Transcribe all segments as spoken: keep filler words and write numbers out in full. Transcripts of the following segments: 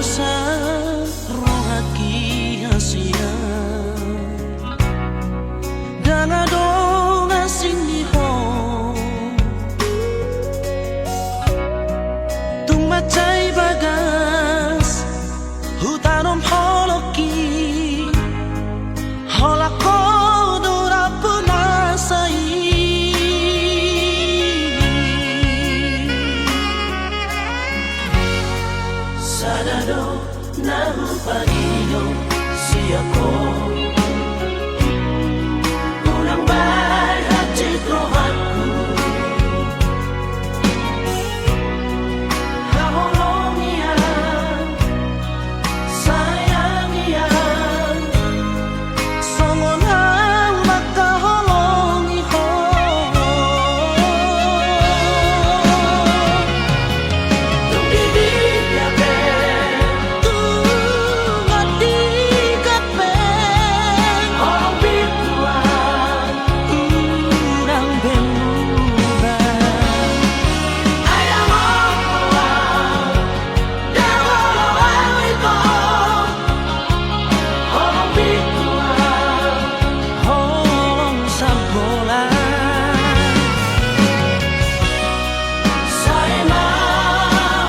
Sa rohaki hasian, ndang adong asing ni ho. Tung mansai bagas hutanom holongki, holan ho do rambu na sai. Sada do na hupangidong sian ho, unang bahen hansit rohangku. Haholongi au, sayangi au, songon au mangkaholongi ho. Tung di dia pe, tung andigan pe, holong bingkuan, unang be muba. Ai dang olo au, dang olo au ito, holong bingkuan, holong sambola. Sai ma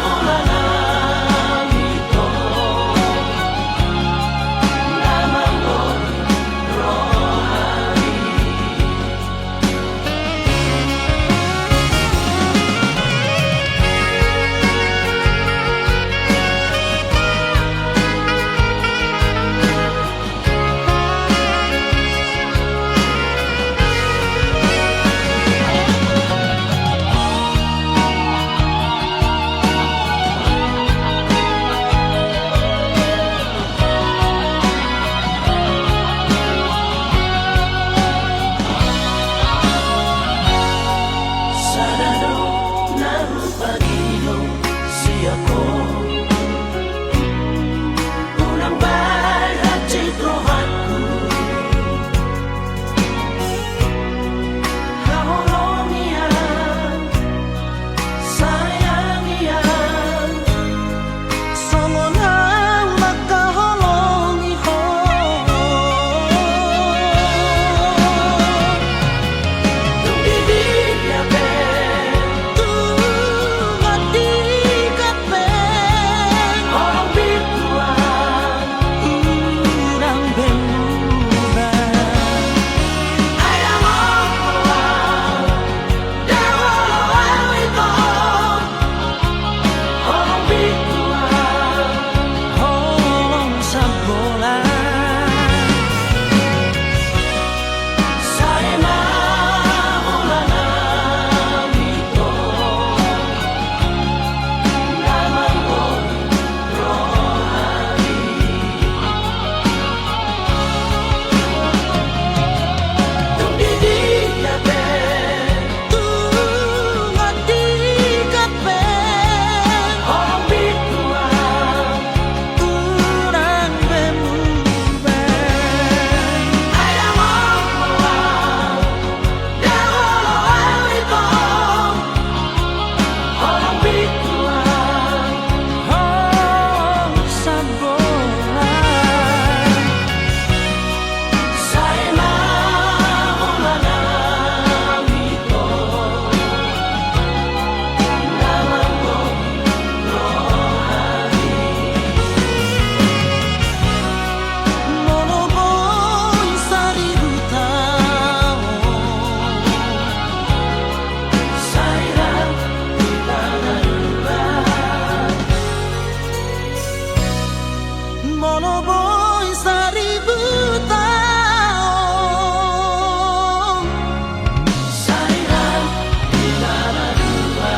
holan ami tong na manggohi rohami. Sada do na hupangidong sian ho, unang bahen hansit rohangku. Haholongi au, sayangi au, songon au mangkaholongi ho. Tung di dia pe, tung andigan pe, holong bingkuan, unang be muba. Ai dang olo au, dang olo au ito, holong bingkuan, holong sambola. Sai ma holan ami tong na manggohi rohami. Tung di dia pe, tung andigan pe, holong bingkuan, unang be muba. Ai dang olo au, dang olo au ito, holong bingkuan, holong sambola. Sai ma holan ami tong na manggohi rohami. Molo boi saribu taon, sai ra hita na dua. Molo boi saribu taon, sai ra hita na dua.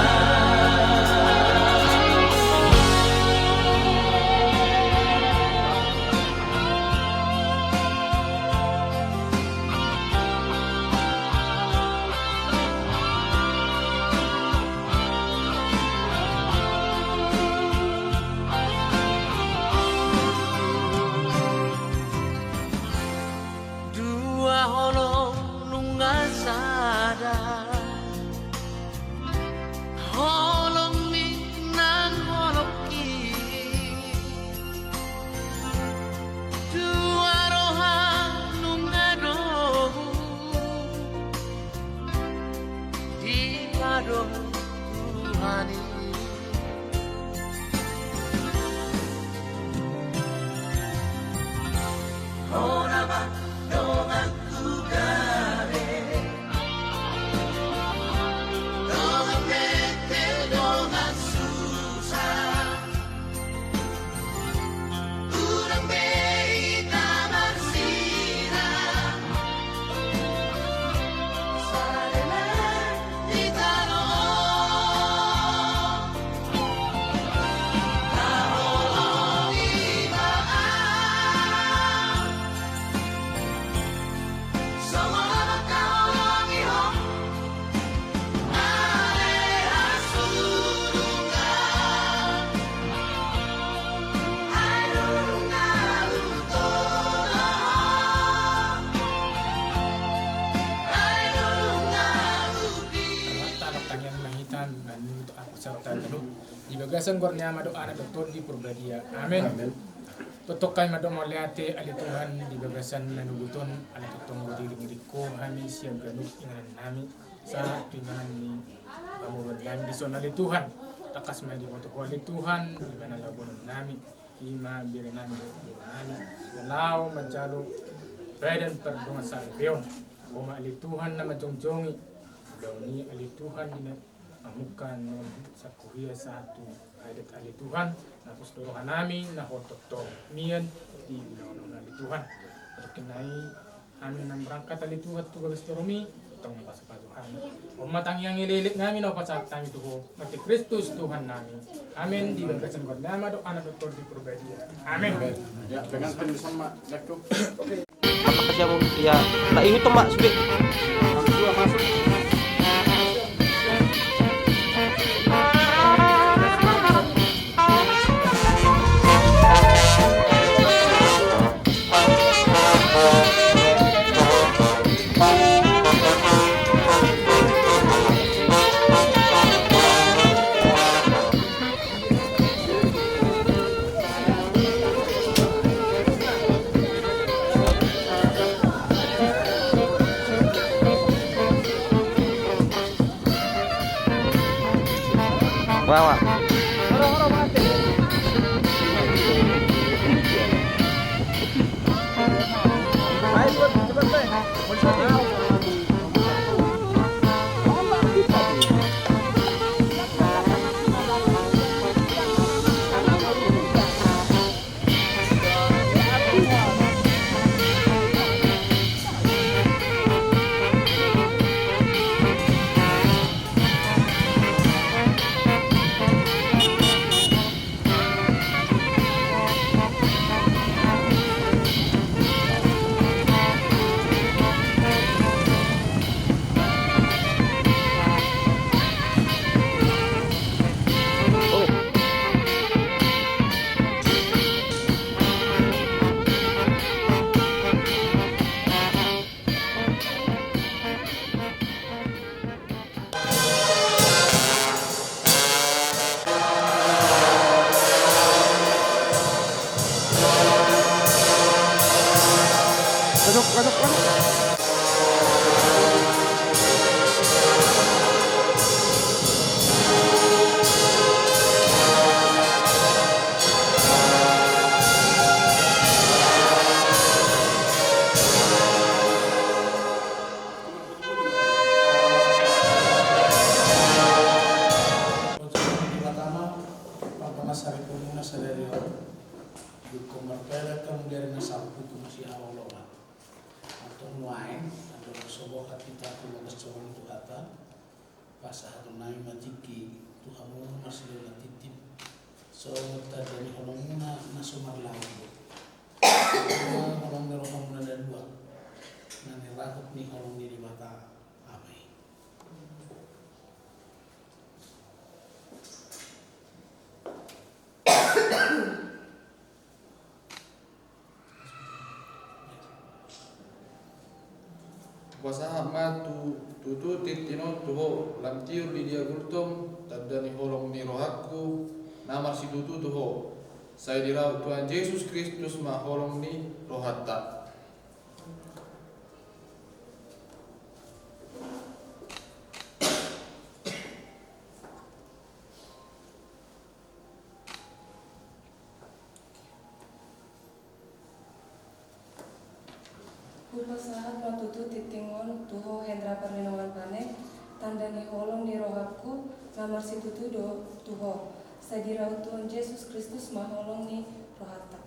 Bagasan goar ni Ama dohot Anak dohot Tondi Porbadia. Amen. Amen. Tongtong hami mandok mauliate ale Tuhan di bagasan na nuaeng on, ala tongtong godang diringkot hami sian ganup inganan nami sahat tu inganan ni pamoruon nami dison ale Tuhan. Tangkas ma diboto Ho ale Tuhan, di na laho boanon nami, i ma bere nami, bere nami na laho manjalo badan pardongansaripeon. Ho ma ale Tuhan na manjongjongi ulaon i ale Tuhan, di na mamungka annon sian huria sahat tu adat ale Tuhan, na pos do roha nami na hot tongtong mian di ulaon on ale Tuhan. Tongtong hami na berangkat ale Tuhan tu bagas joro-Mi, tongtong pasu-pasu hami. On ma tangiang elek-elek nami na hupasahat hami tu Ho, marhite Kristus Tuhan nami. Amen. Di bagasan goar ni Ama dohot Anak dohot Tondi Porbadia. Amen. Ya, dengan sama Jakub. Apa kasih aku? Ya, tak ikut tembak sudah. Wah, wah. Debata ma pardongansaripeonmuna sadari on. Diungkon marpeletan mundari na salpu tu masihaholongan. Antong nuaeng, andorang so boha hita tu bagas joro-Mi Tuhanta, pasahaton nami ma tingki tu hamu marsidohonon tintin songon tanda ni holongmuna na so marlaok. Holong ni rohamuna na dua, na nirangkup ni holong ni Debata. Amen. Hupasahat ma tu, tutu tintin on tu ho, lam tiur di dia gultom, tanda ni holong ni rohangku na marsitutu tu ho. Sai diraut Tuhan Jesus Kristus ma holong ni rohanta. Hupasahat ma tutu tintin on tu ho Hendra Parlindungan Pane, tanda ni holong ni rohangku na marsitutu do tu ho. Sai diraut Tuhan Jesus Kristus ma holong ni rohanta.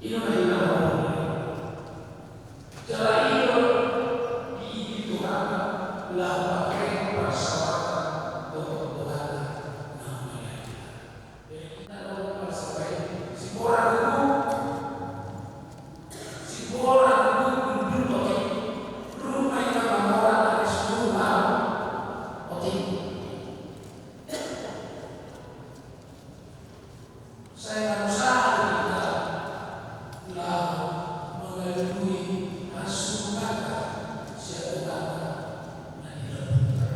I do na hinaholongan. Jala i do diipi Tuhanta laho pakehe parsaoranta dohot Tuhanta na humaliang hita. Jadi hita do marsaoran i, simbora guguk, simbora guguk dundun otik, ruma i na mamora na disuru hau otik. Sai manusaha do hita laho mangalului hasurunganta sian Tuhanta na di lambungta.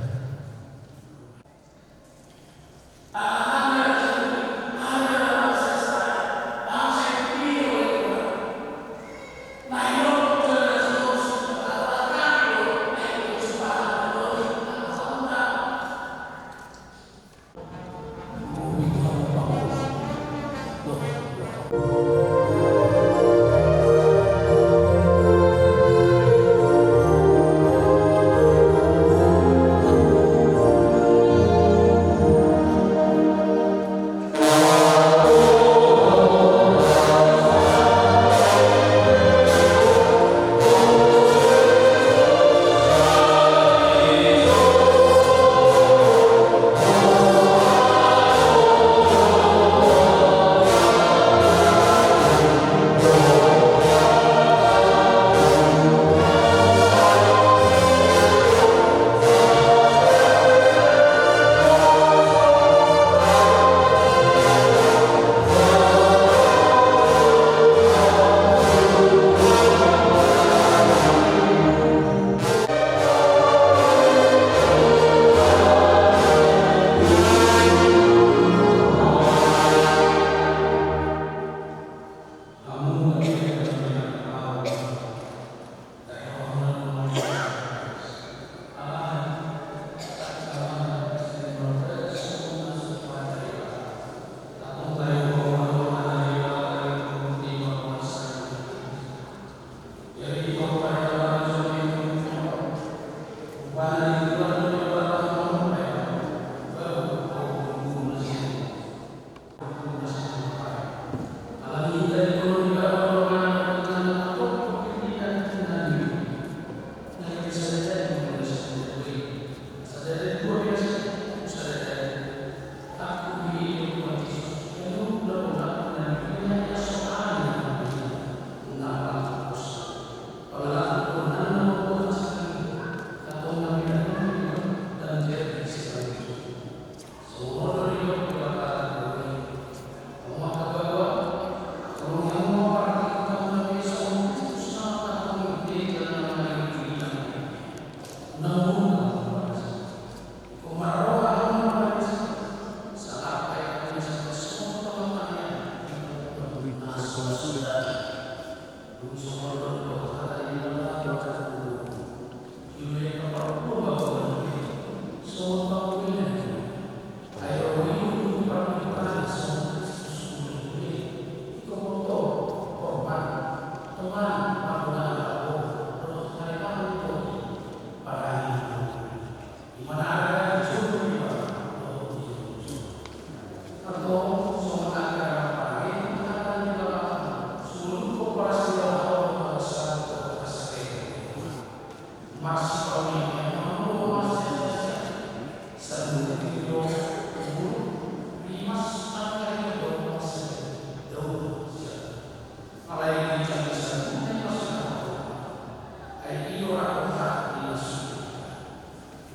Alana i raja nami, alana bangsa Israel, bangsa yang dipilih oleh Tuhan. Na hinophop jala na sihophop, atau alana i do na ingkon sumbahan na doli, atau undang.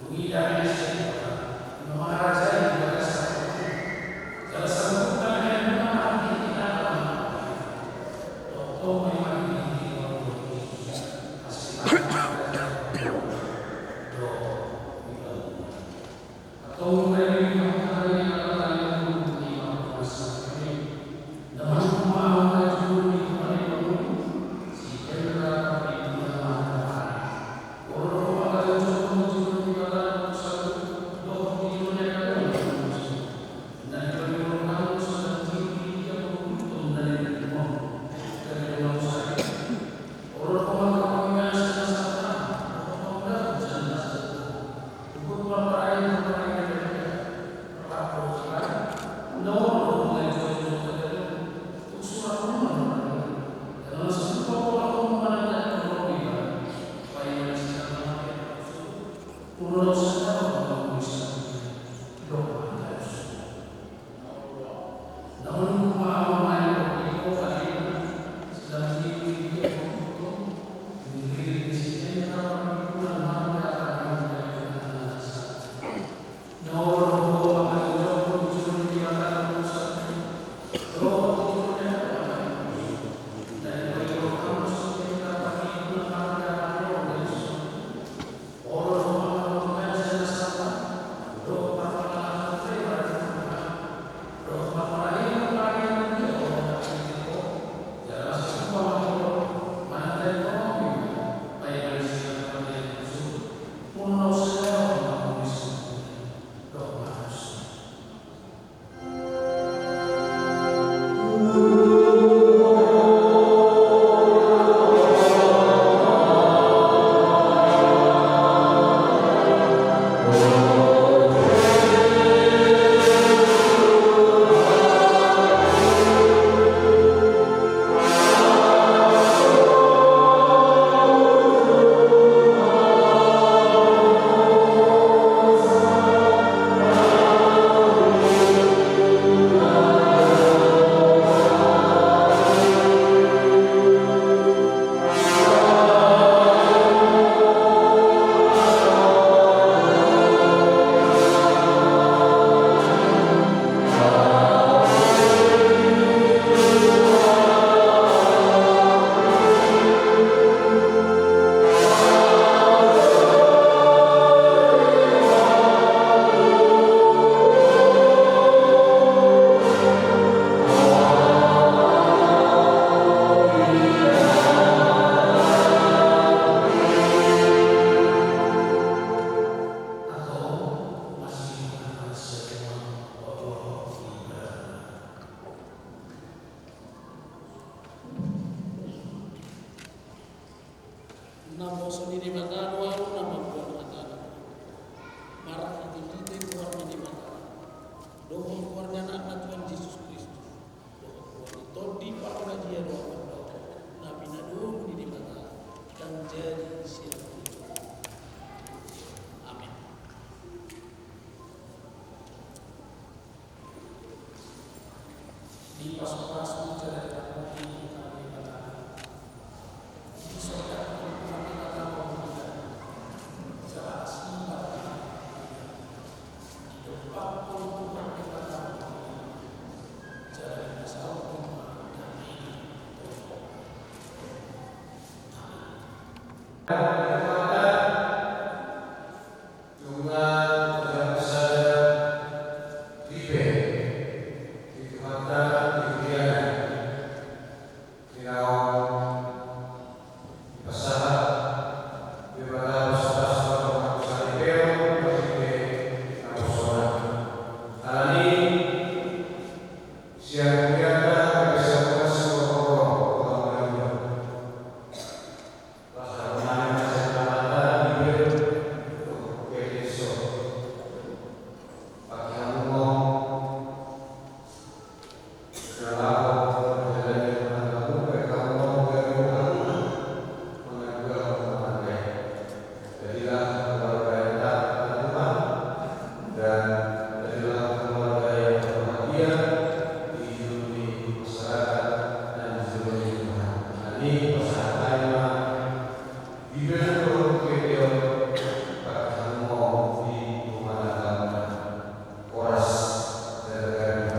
Dung i damena sian Debata, na mangarajai di bagasan hatiha, jala sanggup damena i na marhitehite hata manang parhitean. Tongtong ma i marhitehite Tuhan Jesus, asi dohot di dalam. Antong molo i ma hata ni Debata na hinaholongan i, na manungkun ma ahu na jumolo di hita na di banua on, si Hendra Pardede Nugraha. Olo do ho mangkajongjong di jolo ni Debata na Tondi Saur dohot di jolo ni angka dongan na marmusu. Na di banua on, songon na di jolo ni angka dongan na marmusu. Naposo ni Debata do ahu na mamboan hatana. Marhitehite goar ni Debata dohot goar ni Anakna Tuhan Jesus Kristus, dohot goar ni Tondi Parbadia do ahu mandok, na pinadomu ni Debata, ndang jadi sian. Amen. Di pasu-pasu jala di pamuji kami Debata. Di sorga Tuhan Debata pamujian. Jala asi Debata. Di dompak Tuhan Debata pamujian. Jala di pasaut Tuhan. Amin. Nunga terhapus sada ripe di Tuhanta di dunia. Di naung dipasahat Debata pasu-pasu, terhapus sada ripe, ripe naposona. Alani sian dunia, gabe sabuat siborok roha. Dan jadilah keluarga yang taat kepada Tuhan, dan jadilah keluarga yang berbahagia di juru ni masyarakat dan di juru ni Tuhan. Alani pasahat hami ma di bidang roha tu gereja, pasahat hamu di rumah tangga. Horas dan gabe.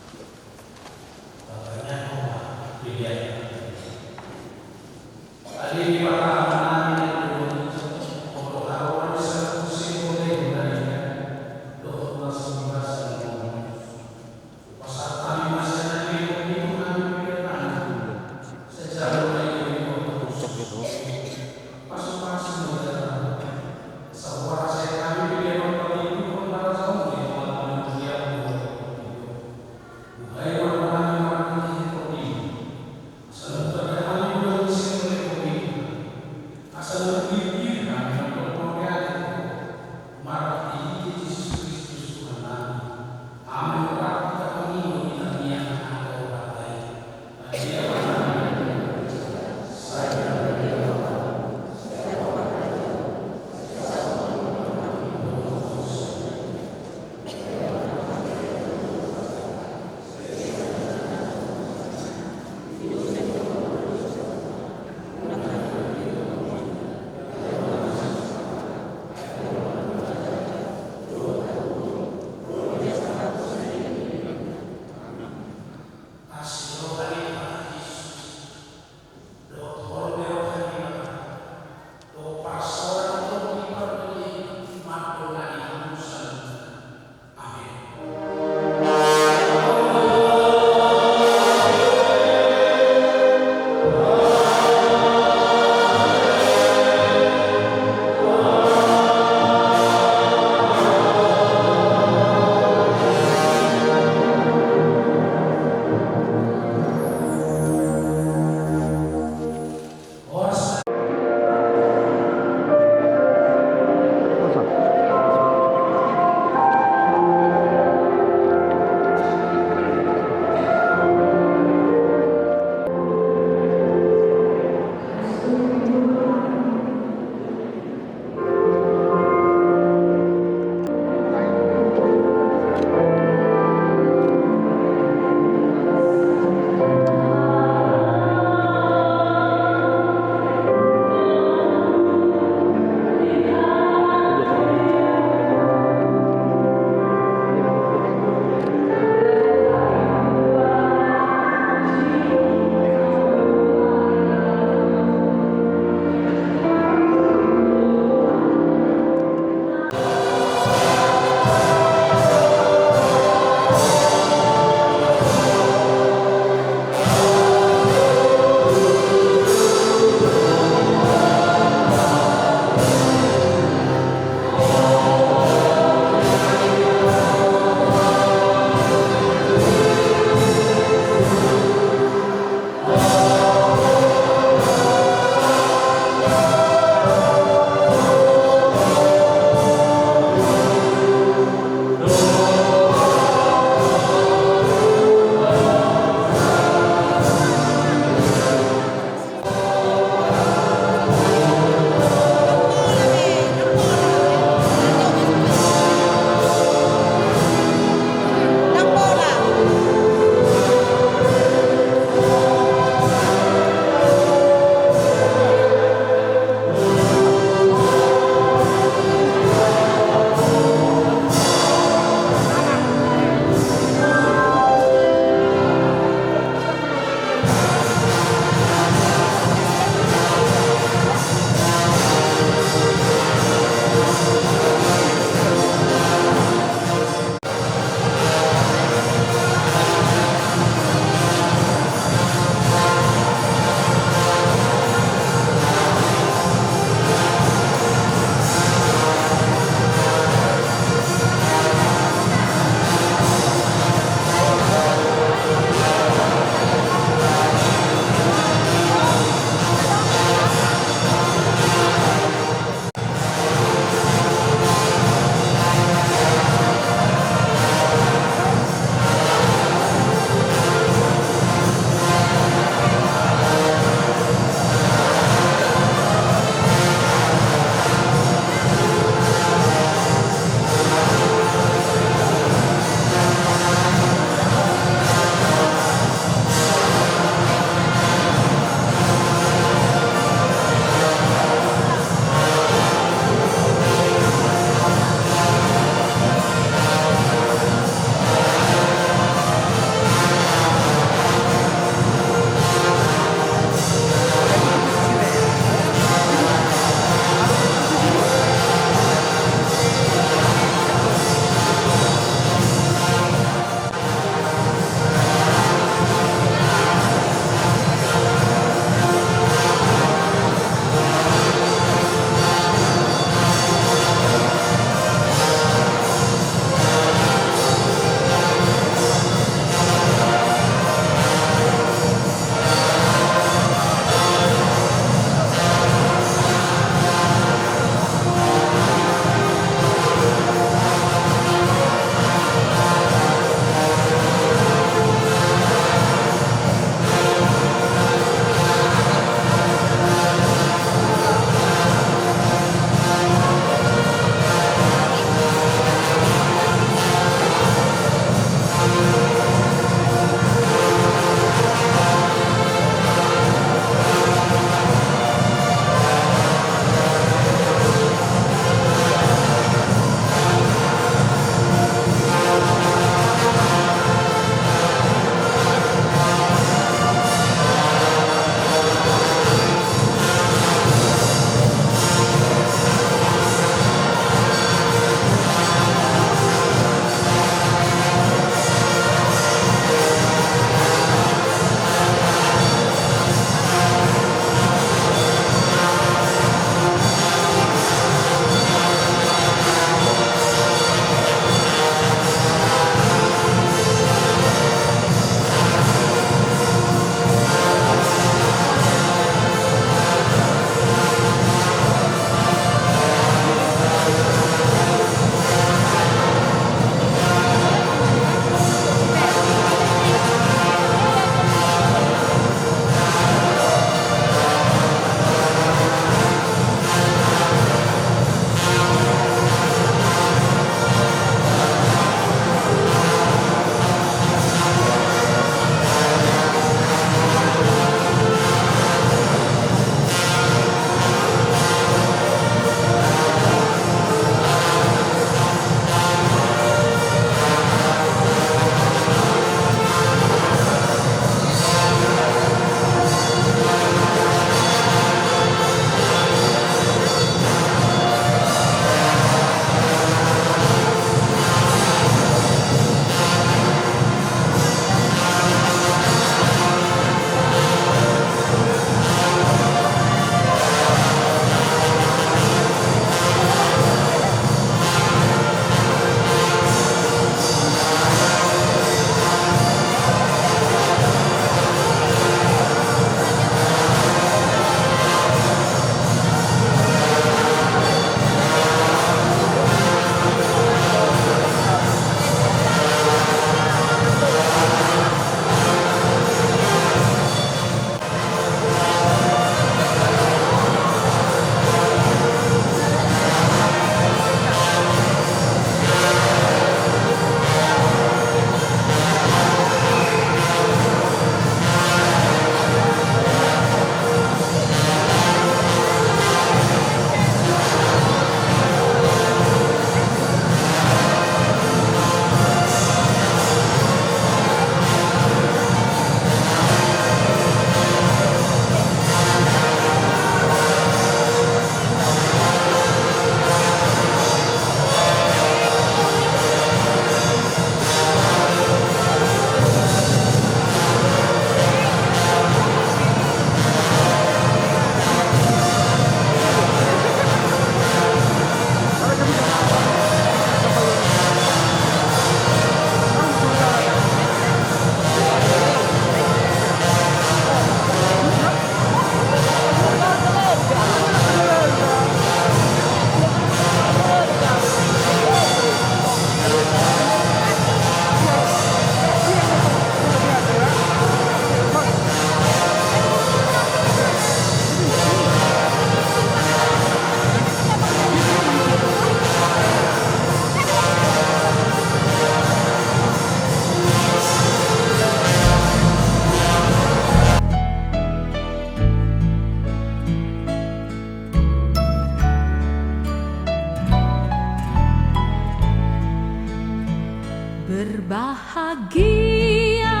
Bahagia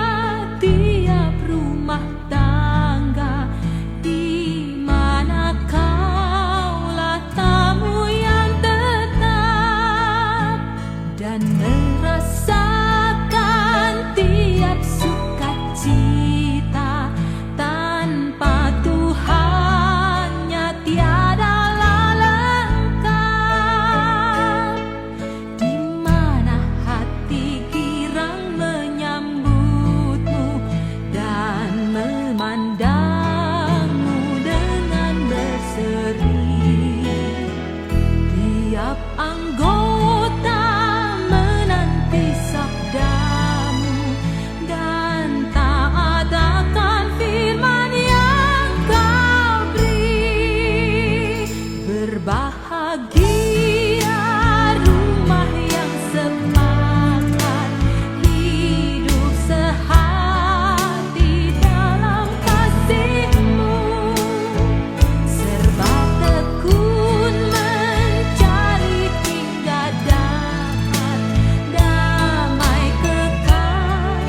tiap rumah tangga di mana kaulah tamu yang tetap dan merasakan tiap sukacita. Tanpa Tuhannya tiadalah lengkap. Di mana hati girang menyambutmu dan memandangmu dengan berseri. Tiap anggota menanti sabdamu dan taat akan firman yang kau beri. Berbahagia rumah yang sepakat hidup sehati dalam kasihmu. Serba tekun mencari hingga dapat damai kekal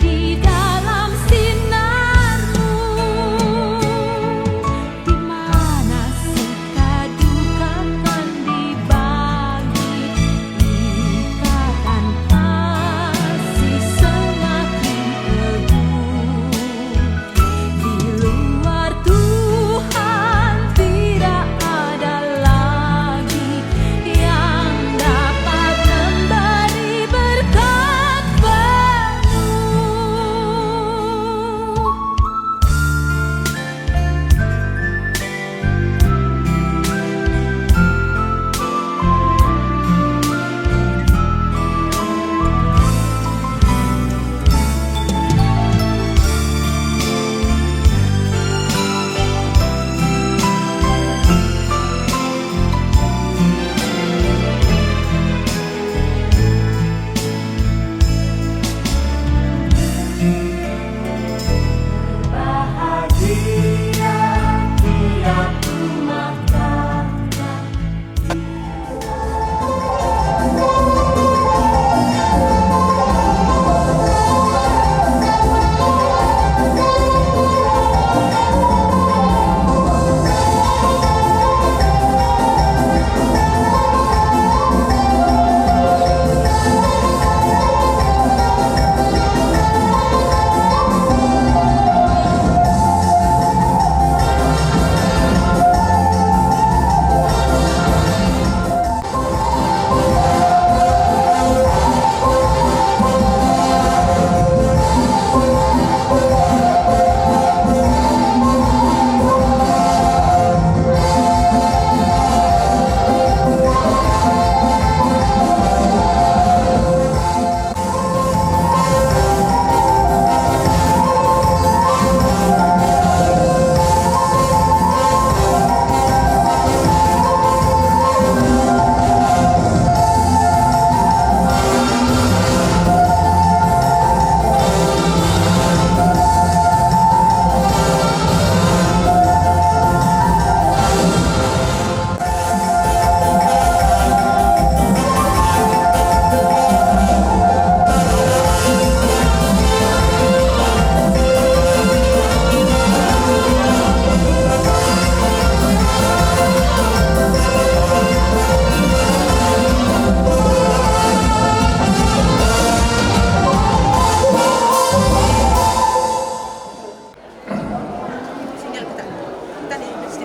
di dalam sinarmu. Di mana suka duka kan dibagi, ikatan kasih semakin teguh. Di luar Tuhan tidak ada lagi yang dapat memberi berkat penuh. Bahagia tiap rumah tangga.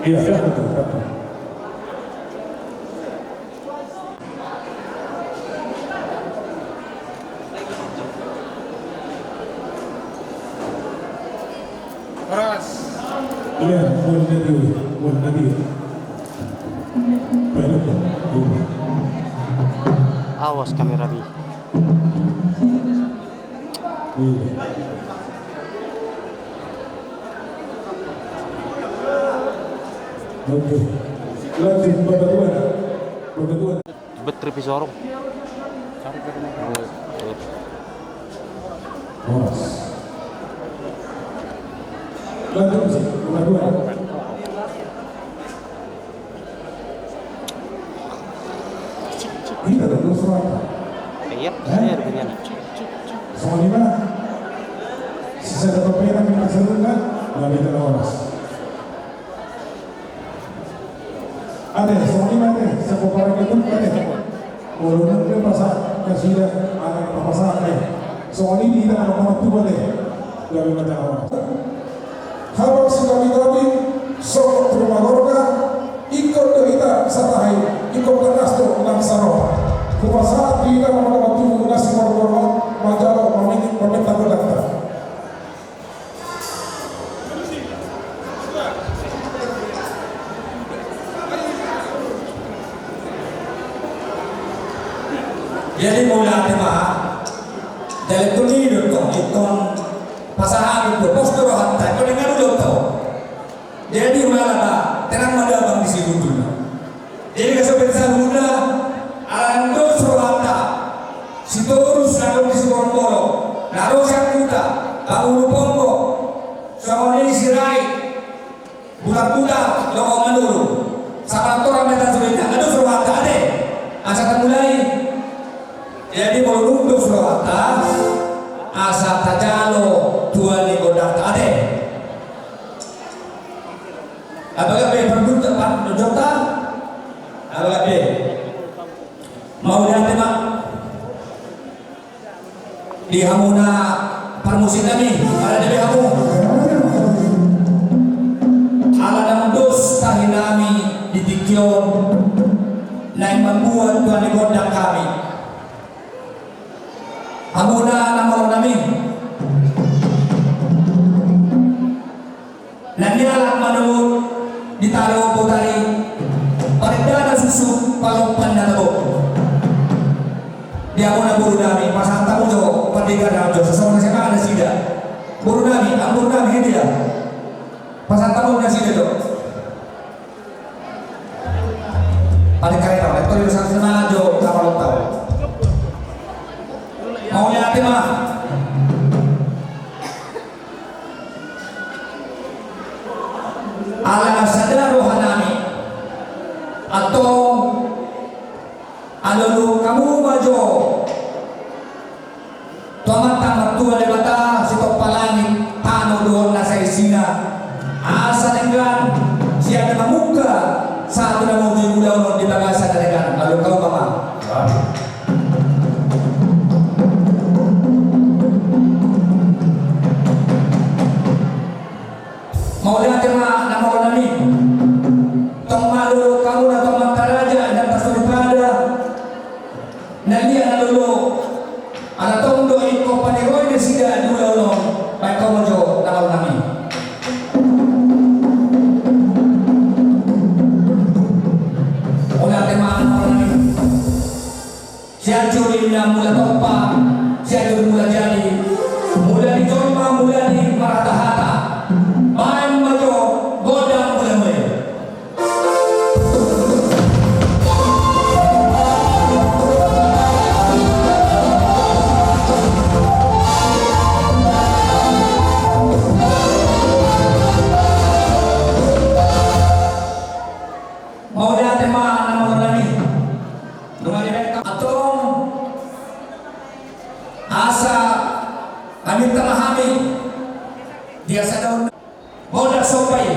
Iya, iya, betul, betul. Horas. Iya, mohon nanti, mohon nanti. Awas kamera bi. Iya. Oke. Lanjut, Bapak Tuan. Bapak Tuan. Betul, Pi Sorong. Horas. Lanjut, Bapak Tuan. Iya, betul, Sobat. Iya, saya ada bunyian. Songon i ma. Sisada papenan ma saluhutna. Gabe jala horas. Ate, songon i ma ate, sian Boparangge tu ate. Molo nunga pasahat nasida, ala pasahat ate. Songon i di hita na mangkatubang ate. Gabe ma jala horas. Habar sigabi-gabi, songon tu rumah gorga, ingkon do hita satahi, ingkon tangkas do nang saroha. Hupasahat di hita na mangkatubang na simorgor on, manjalo maminta gondangta. Jadi mauliate ma. Jadi tu ni do tong, ingkon pasahat do, pos do rohanta, ingkon denggan do tong. Jadi mauliate ma, tenang ma damang di sibutulna. Jadi gabe saluhutna, ala nang dos rohanta, Sitorus na adong di Siborongborong, na ro sian huta, pangulu ponggo, songon i Sirait, Butarbutar, dohot Manurung. Sapartorang na tasu inda, na dos rohanta ate. Asa tamulai. Jadi molo dung dos rohanta, asa tajalo tua ni gondangta ate. Apakah be pardut apa jota? Apakah be? Mauliate ma. Di hamuna parmusik nami, ala nami hamu. Ala nang dos tahi nami di tingki on, naeng mambuat tua ni gondang hami. Hamuna na malo nami. Na nialap manumut di tano botari, parendana susu, palompan na tabo. Di hamuna boru nami, pasahat hamu jo, pandegan na jo, sosok na sema nasida. Boru nami, amang boru nami, dia. Pasahat hamu nasida jo. Pada kareta, lektor itu sangat senang jo, sama lo tahu. Mauliate ma. Ala sada roha nami. Antong, alualu hamu ma jo. Tu Amanta Martua Debata, sitompa langit, tano dohot na saisina. Asa denggan, sian na mamungka, sahat tu na mangujungi ulaon on di bagasan na denggan, alualu hamu ma. Mauliate ma na malo nami. Tong malo hamu na tong mantaraja, na tasuri pada. Na lia na lolo. Ala tong do ingkon paniroi nasida di ulaon on, baen hamu jo na malo nami. Mauliate ma na malo nami. Sian juri na mula tompa, sian juri mula jadi, mula ni jolma, mula ni marhata-hata. Baen ma jo gondang mula-mula. Mauliate ma na malo nami. Nunga dibaen hamu antong. Asa hami tama hami. Dia sadon. Gondang somba i.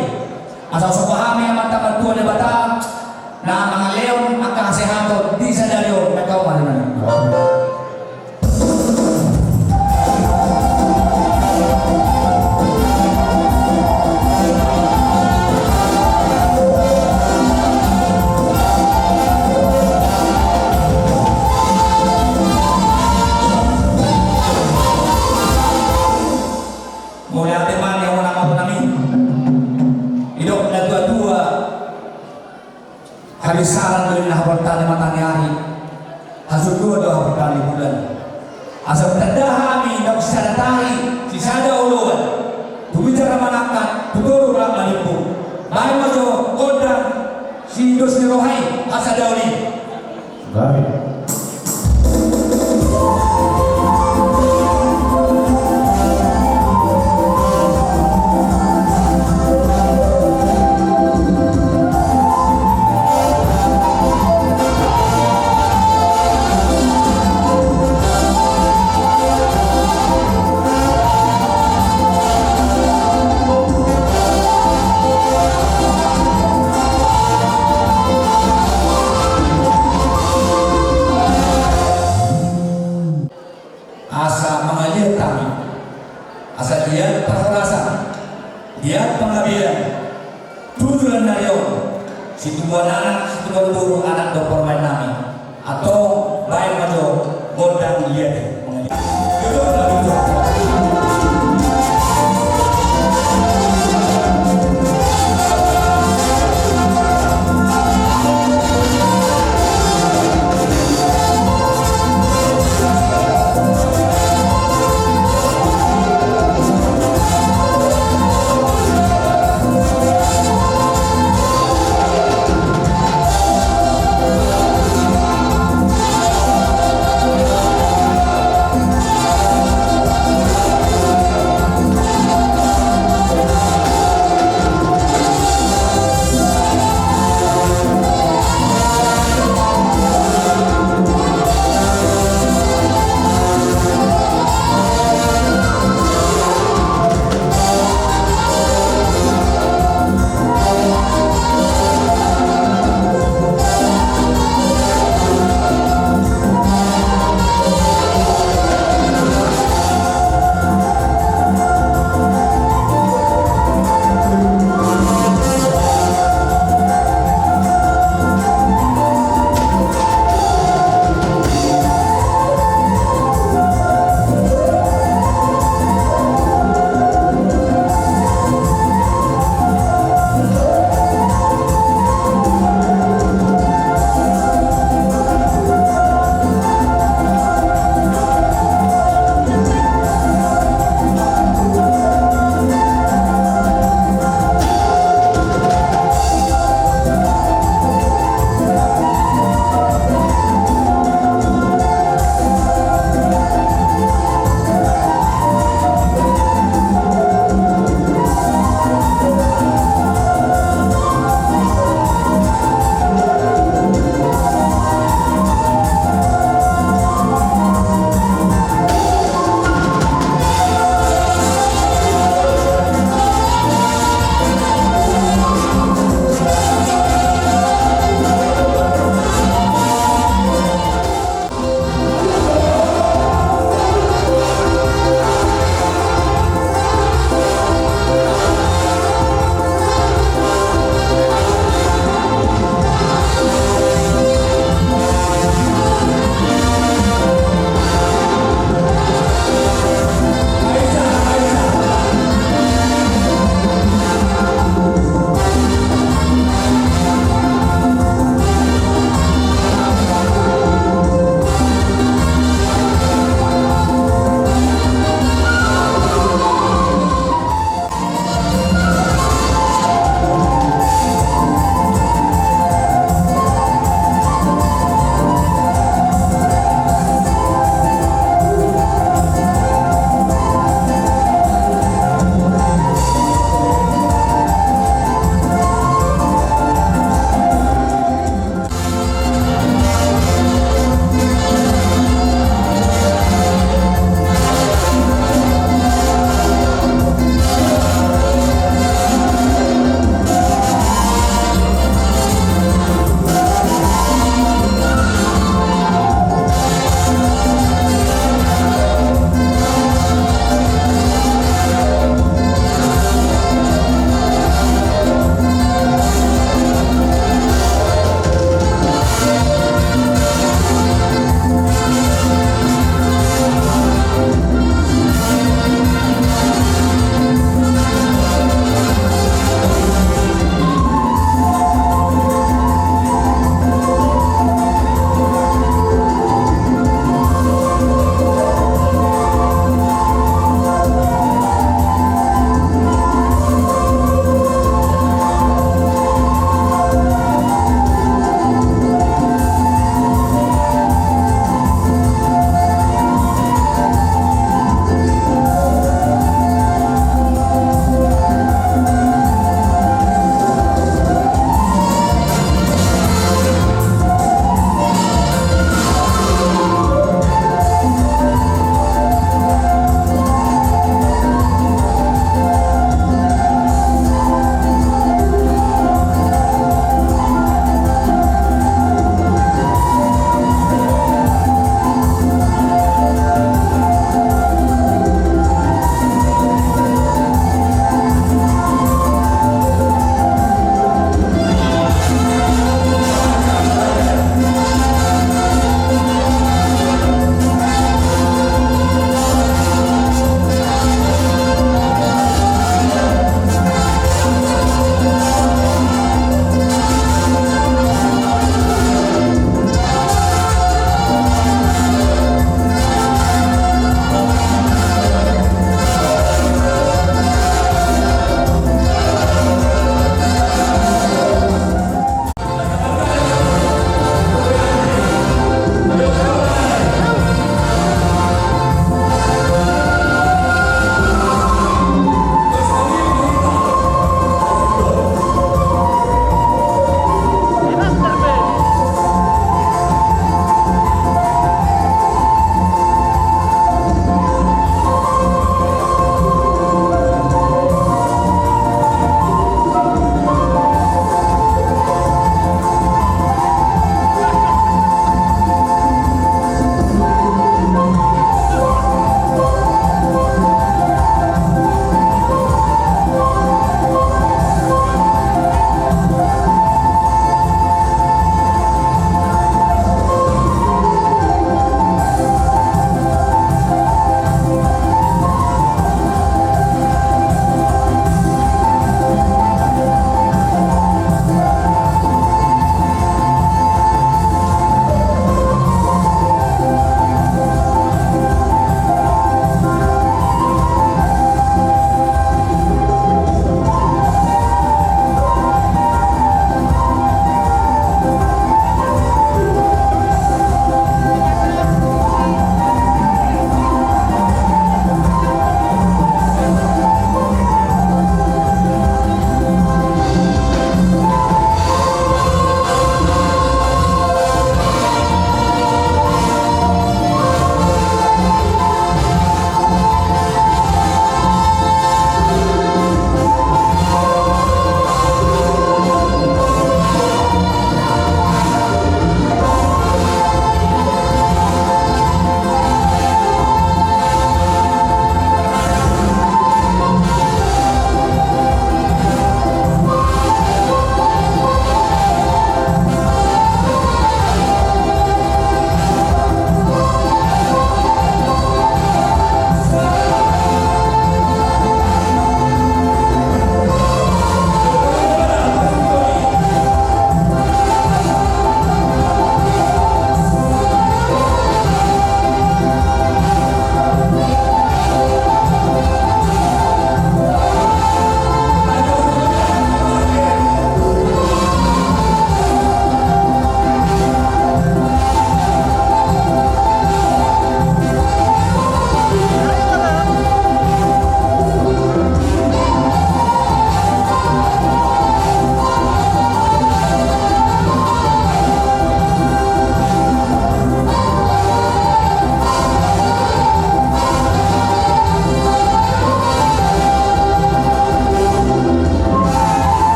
Asa somba hami Amanta Martua Debata. Na mangalehon angka hasehaton di sadari on. Baen hamu ma. Mauliate ma di hamuna amang boru nami. Didok na tua-tua. Habis saran do inna haporta ni mataniari. Hasunduan do haporta ni bulan. Asa tanda hami na sisada tahi, sisada oloan. Tu bicara manangkat, tu toru rap manimbu. Baen ma jo gondang, si dos ni roha i, asa daon i. Baik. Anak do parumaen nami. Antong baen ma jo gondang liat i.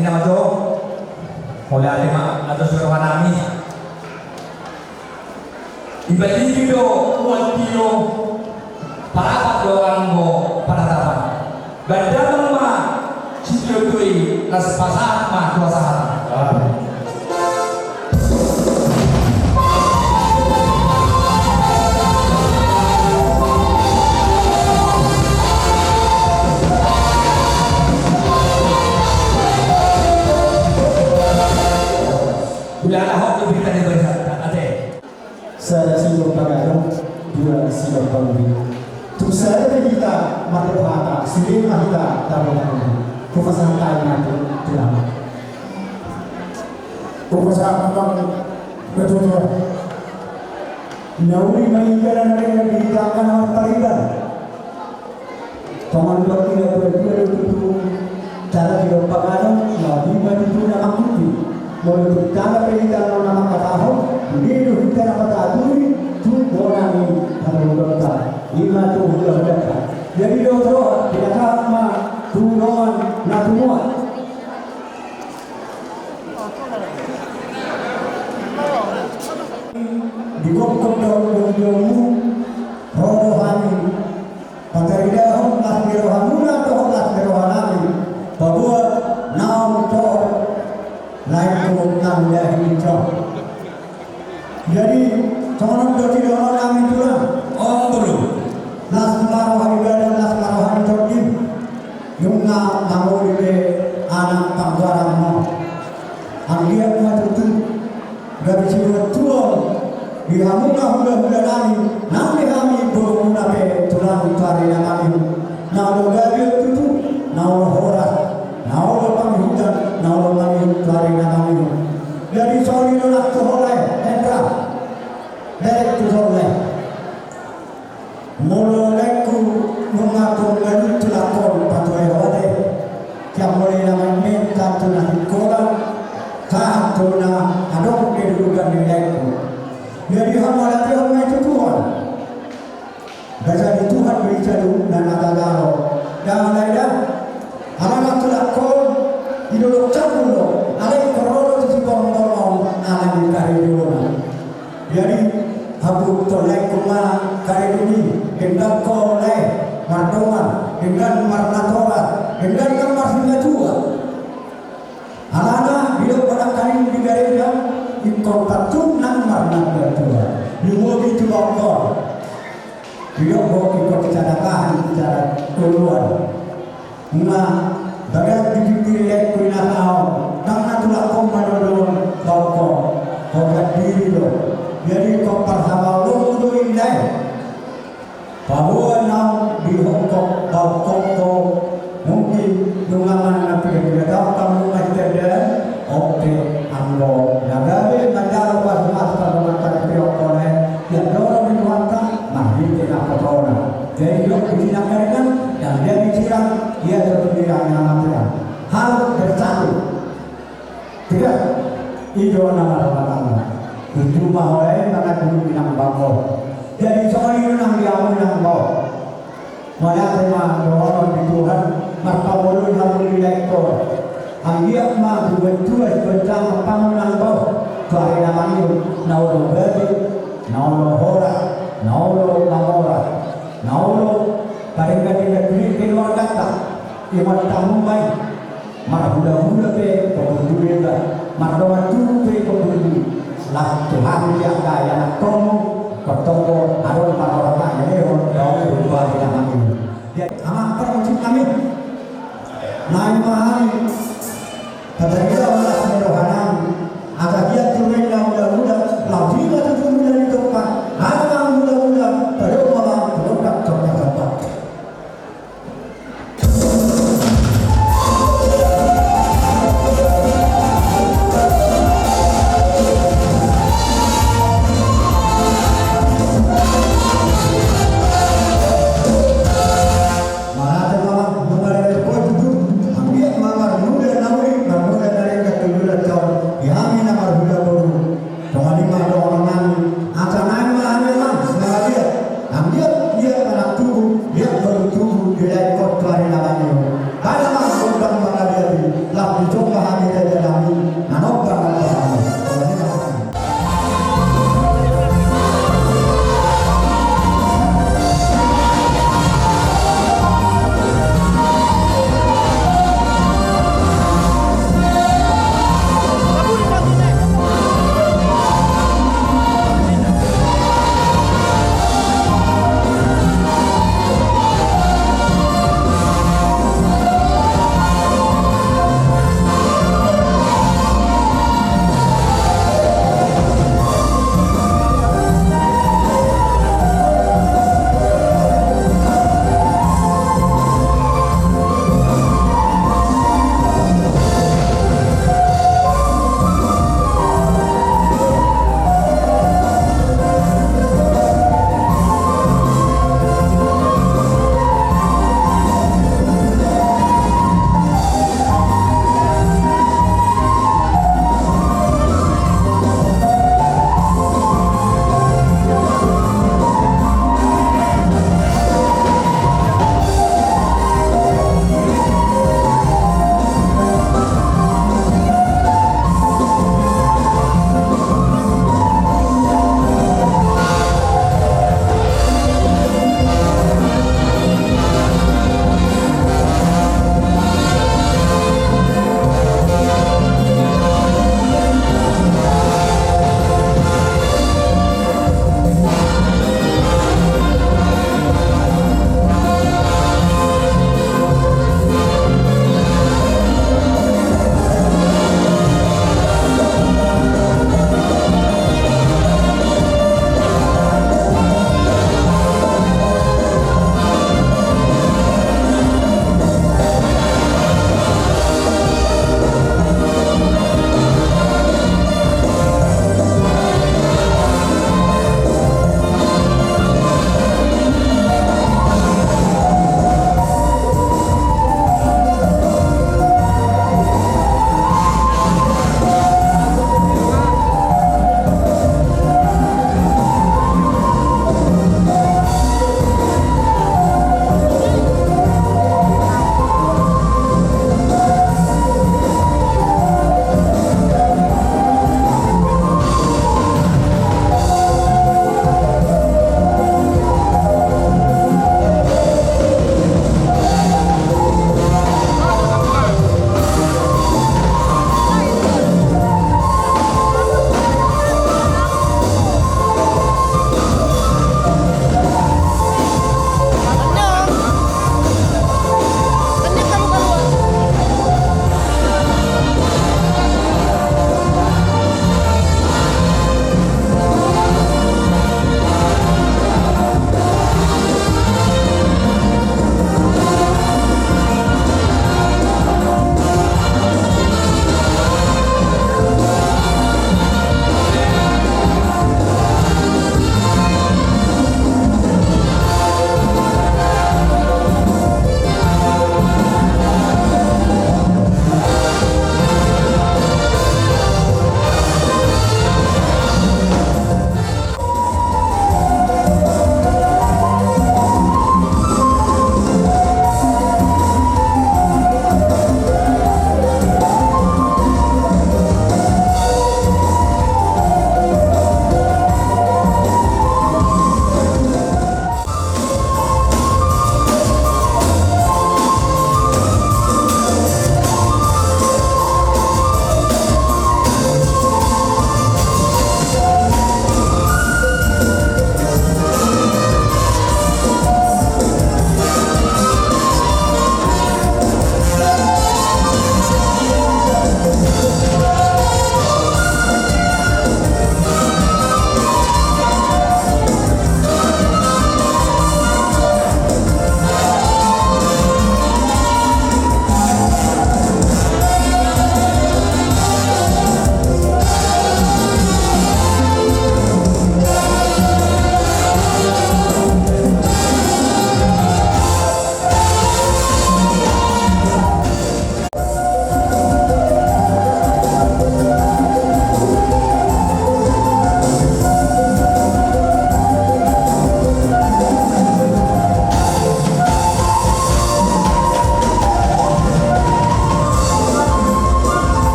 Ina ma jo. Mauliate ma atas rohanami. Iba tinggi do muat tio. Parapat do anggo paratapan. Gandamang ma sitiotio i, las pasahat ma tu hasahatan. Ulaon ahok do berita di barisan ate. Sada simbol pagadong, dua simbol panguli. Tu sada hita marhata, sude ma hita tabo panguli. Hupasahat ma tu, tu nama. Hupasahat ma tu, tu, tu. Nauli ma hita na naeng di hita angka na marpariban. Tongon do ina dua dua do tutu. Cara di dompak anu, na lima tutu na mangkuti. Molo tu tangga pe hita na mangkatahon, di do hita na pataturi, tu bona ni hatu dompak. Ima tu hula hula. Jadi do tu, tidak ma tu dongan na tumua. Di gokkon do, do, do, do, rodo hami. Pataridahon las ni rohamuna dohot las ni rohanami, paboa naung tor laengku na hudahi i jo. Jadi songon on do sidohonon nami tulang. On boru. Las ma roha ni badan, las ma roha ni tondi. Nunga mangoli be anak panggoaranmu. Anggiat ma tutu. Gabe sibotuon di hamuna hulahula nami, nang di hami borumuna pe tulang tu ari na mangihut. Na olo gabe tutu, na olo horas, na olo pangihutan, na olo mangihut tu ari na mangihut. Jadi soli do nang tu ho lae, Hendra. Derek tu ho lae. Molo laengku nunga tung galut tu laengkon patuhe ho ate. Jam molo na main-main tantu na sikola, sahat tu na adong kedudukan ni laengku. Jadi hamu ate on ma i tu Tuhan. Basa di Tuhan do i saluhutna na tajalo. Dang lae da. Alana tu laengkon i dolok cangkul do. Alai korolo tu si borngin-borngin on alani karejona. Jadi habuthon laengku ma karejo i, denggan ho lae mardongan, denggan marnatoras, denggan nang marsimatua. Alana didok panangkaning di gareja, ingkon patung nang marnatoras. Lumobi tu bangkon. Didok ingkon disadakahan, disadakahan. Nunga bagas di pinggir laengku i na saon, nang na tulak ho manodon bangkon, ho sandiri do. Jadi ingkon parsabaon do indae. Paboa naung dihongkok bangkon ho, mungkin nunga manang na pira-pira taon hamu masitandaon, oke, anggo na gabe manjalo pasupasu pasupasu pasupasu. Ia dorong di Tuhanta, marhite na potona. Jadi didok di sinangkaringan, yang jadi sirang, ia terus sirang yang matian. Harus bersatu. Tidak, i do na marhamatangga. Tutu ma ho lae manang guru inang bangko. Jadi songon i do nang di hamu inang bangko. Mauliate ma dohonon di Tuhan, marpangoloi hamu di laengkon. Anggiat ma tuas-tuas gonjang pangunang bau, tu ari na mangihut, na olo gabe, na olo horas, na olo mamoras, na olo padenggan-denggan tu keluarganta, ingot hamu ma i. Marhulahula pe pogurguru iba, mardongan tubu pe pogurguru. Las tu hami di angka ianakhonmu, tongtong do adong parrohata i lehon daong berubah di na mangihut. Jadi amang parmusik nami, naeng ma hami patarida las ni rohanami. Asa hian tu roha na hulahula, laos hita tutu hula ni tompa, hami ma hulahula, pado ma hami tu gondang tompa-tompa. Mauliate ma, nunga denggan ho tutu, anggiat ma marmuda na uli, marmuda na denggan tu joloan on, di hami na marhula boru. Songon i ma dohonon nami.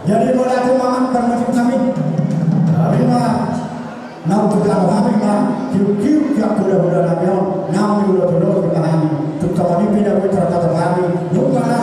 Jadi mauliate ma amang parmusik nami. Hami ma naung tu tano hami ma kiuk-kiuk sian hulahula nami on naung niulotulotu ma hami. Tung songon i pe na boi tarpatop hami. Nunga na